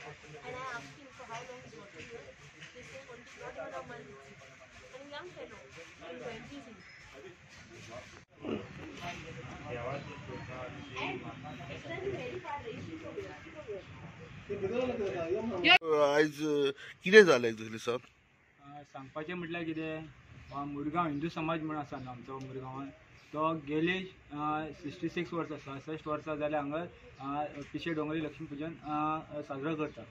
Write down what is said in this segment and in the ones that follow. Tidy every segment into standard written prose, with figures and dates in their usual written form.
And I asked him for how long he's working here. He said only not even a month. And young fellow, in 20s. And it's running very far racing from here. आयज कितें जालें exactly sir? सांगपाचें म्हटल्यार कितें, मुरगांव हिंदू समाज म्हूण आसा न्हू आमचो मुरगांवान, तो गेली 66 वर्सां 66 वर्सां जाल्यार हांगा पिशे डोंगरी लक्ष्मी पुजन साजरो करता.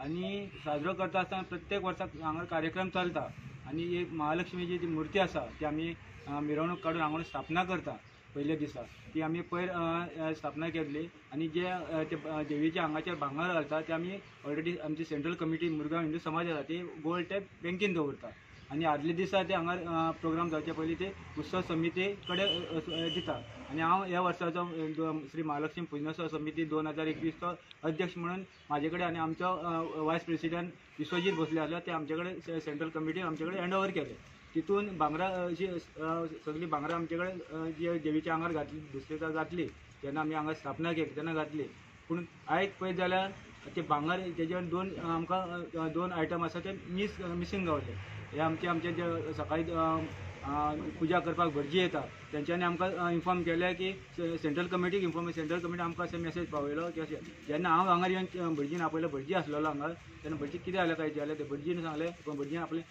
आनी साजरो करता आसतना प्रत्येक वर्सा हांगा कार्यक्रम चलता आनी एक महालक्ष्मीची जी मूर्ती आसा ती आमी मिरवणूक काडून हांगा स्थापना करता. पयल्या दिसा ती आमी पयर स्थापना केल्ली आनी जे ते देवीच्या हांगाचेर भांगर घालता ते आमी ऑलरेडी आमची सेंट्रल कमिटी मुरगांव हिंदू समाज आसा ती गोल्ड ते बँकेन दवरता आनी आदल्या दिसा ते हांगा प्रोग्राम जावचे पयलीं ते उत्सव समिती कडेन दिता. आनी हांव ह्या वर्साचो श्री महालक्ष्मी पुजनोत्सव समिती 2021चो अध्यक्ष म्हणून म्हाजे कडेन आनी आमचो वायस प्रेसिडेंट विश्वजीत भोसले आसलो ते आमचे कडेन सेंट्रल कमिटीन आमचे कडेन हँड ओवर केले. तितून भांगरां अशी सगळीं भांगरां आमचे कडेन जी देवीच्या आंगार घातली दुसरे दिसा घातली जेन्ना आमी हांगा स्थापना केली तेन्ना घातली. पूण आयज पळयत जाल्यार ते भांगर तेजेर दोन आमकां दोन आयटम आसा ते मिसींग गावले. हे आमचे आमचे जे सकाळी पुजा करपाक भटजी येता तेंच्यांनी आमकां इन्फॉर्म केलें की सेंट्रल कमिटीक इन्फॉर्म, सेंट्रल कमिटी आमकां अशें मेसेज पावयलो की अशें जेन्ना हांव हांगा येवन भटजीन आपयलो, भटजी आसलेलो हांगा, तेन्ना भटजी कितें जालें काय जालें ते भटजीन सांगलें, भटजीन आपलें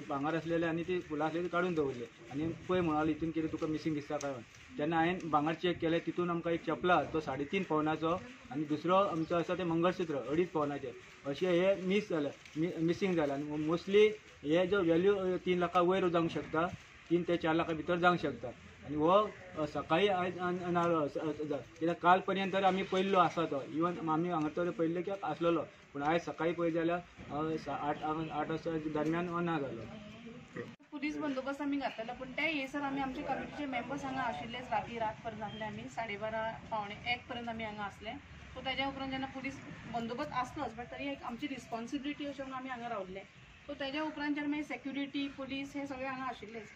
भांगर आसलेलें आनी ती फुलां आसलेली काडून दवरले आनी पळय म्हणालो हितून कितें तुका मिसींग दिसता काय. तेन्ना हांवें भांगर चॅक केलें, तितून आमकां एक चपला तो 3.5 पावनाचो आनी दुसरो आमचो आसा ते मंगळसूत्र 2.5 पावनाचें अशें हे मीस जालें, मिसींग जालें. आनी मोस्टली हे जो वेल्यू 3 लाखां वयर जावंक शकता, 3 ते 4 लाखां भितर जावंक शकता. आनी हो सकाळी आयज कित्याक काल पर्यंत तर आमी पयल्लो आसा तो, इवन आमी हांगा तर पयल्लो की आसलेलो, पूण आयज सकाळी पळयत जाल्यार 8 वाजता दरम्यान हो ना जालो. पुलीस बंदोबस्त आमी घातलेलो, पूण ते येसर आमी आमचे कमिटीचे मेंबर्स हांगा आशिल्लेच. राती रात पर्यंत आसले आमी, 12:30 12:45 पर्यंत आमी हांगा आसले. सो तेज्या उपरांत जेन्ना पुलीस बंदोबस्त आसलोच बट तरी एक आमची रिस्पॉन्सिबिलिटी अशें म्हणून आमी हांगा रावल्ले. सो तेज्या उपरांत जेन्ना मागीर सेक्युरिटी पुलीस हे सगळे हांगा आशिल्लेच.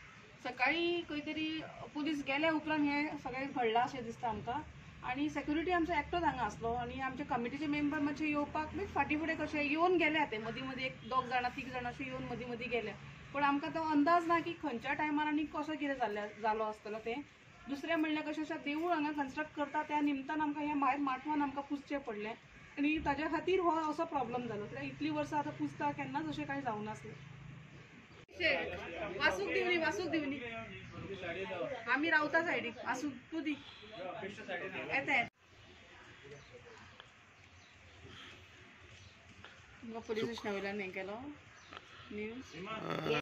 सकाळी खंय तरी पुलीस गेल्या उपरांत हें सगळें घडलां अशें दिसता आमकां. आनी सेक्युरिटी आमचो एकटोच हांगा आसलो आनी आमचे कमिटीचे मेंबर मातशे येवपाक फाटीं फुडें कशें येवन गेल्या ते मदीं मदीं, एक 2 जाणां 3 जाणां अशें येवन मदीं मदीं गेल्या. पूण आमकां तो अंदाज ना की खंयच्या टायमार आनी कसो कितें जालो आसतलो तें. दुसरें म्हणल्यार कशें आसा, देवूळ हांगा कन्स्ट्रक्ट करता त्या निमतान आमकां हें भायर माटवान आमकां पुजचें पडलें आनी ताज्या खातीर हो असो प्रॉब्लम जालो. कित्याक इतलीं वर्सां आतां पुजता केन्नाच अशें कांय जावनासलें. वासूक दिवनी, वासूक दिवनी, आमी रावता सायडीक, वासूक तूं दी येता. तुमकां पुलीस स्टेशना वयल्यान हें केलो न्यूज.